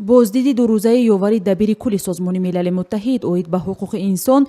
Боздиди дурӯзаи ёвари дабири кулли Созмони Милали Муттаҳид оид ба ҳуқуқи инсон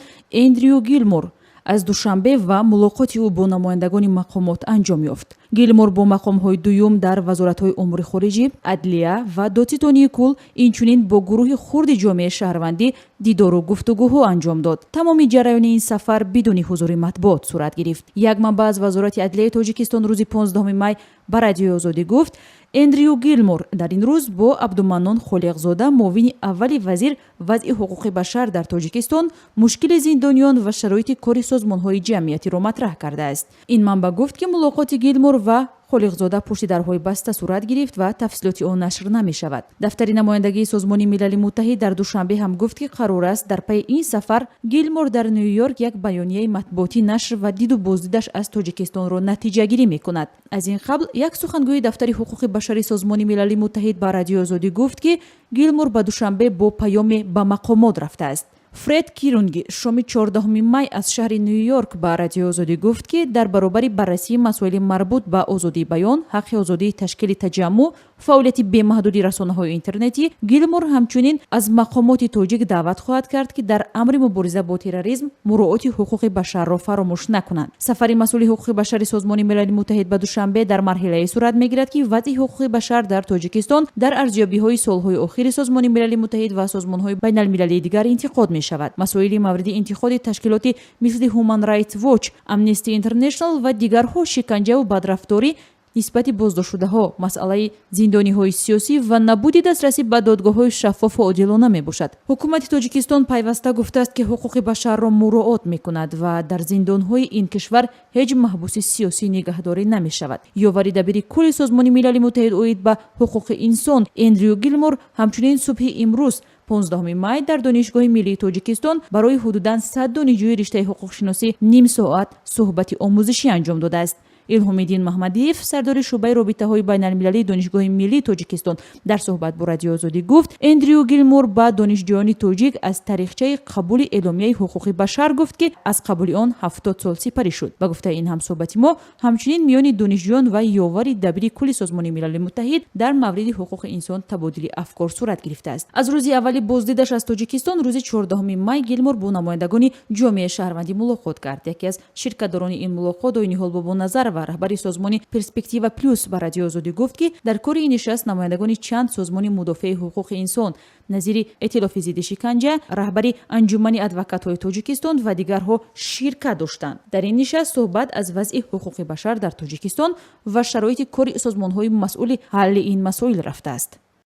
Эндрю Гилмур аз Душанбе ва мулоқоти ӯ бо намояндагони мақомот анҷом ёфт. Гилмур бо мақомҳои дуюм дар вазоратҳои умури хориҷӣ, адлия ва додситонии кулл, инчунин бо гурӯҳи хурди ҷомеаи шаҳрвандӣ дидору гуфтугӯҳо анҷом дод. Тамоми ҷараёни ин сафар бидуни ҳузури матбуот сурат гирифт. Як манбаъ аз Вазорати адлияи Тоҷикистон рӯзи 15 май ба Радиои Озодӣ гуфт, Эндрю Гилмур дар ин рӯз бо Абдуманнон Холиқзода, муовини аввали вазир, вазъи ҳуқуқи башар дар Тоҷикистон, мушкили зиндониён ва шароити кори созмонҳои ҷамъиятиро матраҳ кардааст. Ин манбаъ гуфт, ки мулоқоти Гилмур ва Холиқзода пушти дарҳои баста сурат гирифт ва тафсилоти он нашр намешавад. Дафтари намояндагии Созмони Милали Муттаҳид дар Душанбе ҳам гуфт, ки қарор аст дар пайи ин сафар Гилмор дар Ню Йорк як баёнияи матбуотӣ нашр ва диду боздидаш аз Тоҷикистонро натиҷагирӣ мекунад. Аз ин қабл як сухангӯи дафтари ҳуқуқи башари Созмони Милали Муттаҳид ба Радиои Озодӣ гуфт, ки Гилмор ба Душанбе бо паёме ба мақомот рафтааст. Фред Кирунги шоми 14 май аз шаҳри Ню Йорк ба Радиои Озодӣ гуфт, ки дар баробари баррасии масоили марбут ба озодии баён, ҳаққи озодии ташкили таҷаммӯъ, фаъолияти бемаҳдуди расонаҳои интернетӣ, Гилмор ҳамчунин аз мақомоти тоҷик даъват хоҳад кард, ки дар амри мубориза бо терроризм муроати ҳуқуқи башарро фаромӯш накунанд. Сафари масъули ҳуқуқи башари Созмони Милали Муттаҳид ба Душанбе дар марҳилае сурат мегирад, ки вазъи ҳуқуқи башар дар Тоҷикистон дар арзёбиҳои солҳои охири Созмони Милали Муттаҳид ва созмонҳои байналмилалии дигар интиқод мешавад. Масоили мавриди интиқоди ташкилоти мисли Human Rights Watch, Amnesty International ва дигарҳо шиканҷаву бадрафторӣ нисбати боздоштшудаҳо, масъалаи зиндониҳои сиёсӣ ва набуди дастрасӣ ба додгоҳҳои шаффофу одилона мебошад. Ҳукумати Тоҷикистон пайваста гуфтааст, ки ҳуқуқи башарро муроот мекунад ва дар зиндонҳои ин кишвар ҳеҷ маҳбуси сиёсӣ нигаҳдорӣ намешавад. Ёвари дабири кулли Созмони Милали Муттаҳид оид ба ҳуқуқи инсон Эндрю Гилмор ҳамчунин субҳи имрӯз, 15 май, дар Донишгоҳи миллии Тоҷикистон барои ҳудудан 100 донишҷӯи риштаи ҳуқуқшиносӣ ним соат суҳбати омӯзишӣ анҷом додааст. Илҳомиддин Маҳмадиев, сардори шӯъбаи робитаҳои байналмилалии Донишгоҳи миллии Тоҷикистон, дар суҳбат бо Радиои Озодӣ гуфт, Эндрю Гилмор ба донишҷӯёни тоҷик аз таърихчаи қабули Эъломияи ҳуқуқи башар гуфт, ки аз қабули он 70 сол сипарӣ шуд. Ба гуфтаи ин ҳамсӯҳбати мо, ҳамчунин миёни донишҷӯён ва ёвари дабири кулли Созмони Милали Муттаҳид дар мавриди ҳуқуқи инсон табодули афкор сурат гирифтааст. Аз рӯзи аввали боздидаш аз Тоҷикистон, рӯзи 14 май, Гилмор бо намояндагони ҷомеаи шаҳрвандӣ мулоқот кард. Яке аз ширкатдорони ин мулоқот, Ойниҳол Бобоназарова, раҳбари созмони «Перспектива плюс», ба Радиои Озодӣ гуфт, ки дар кори ин нишаст намояндагони чанд созмони мудофиаи ҳуқуқи инсон назири Эътилофи зидди шиканҷа, раҳбари Анҷумани адвокатҳои Тоҷикистон ва дигарҳо ширкат доштанд. Дар ин нишаст суҳбат аз вазъи ҳуқуқи башар дар Тоҷикистон ва шароити кори созмонҳои масъули ҳалли ин масоил рафтааст.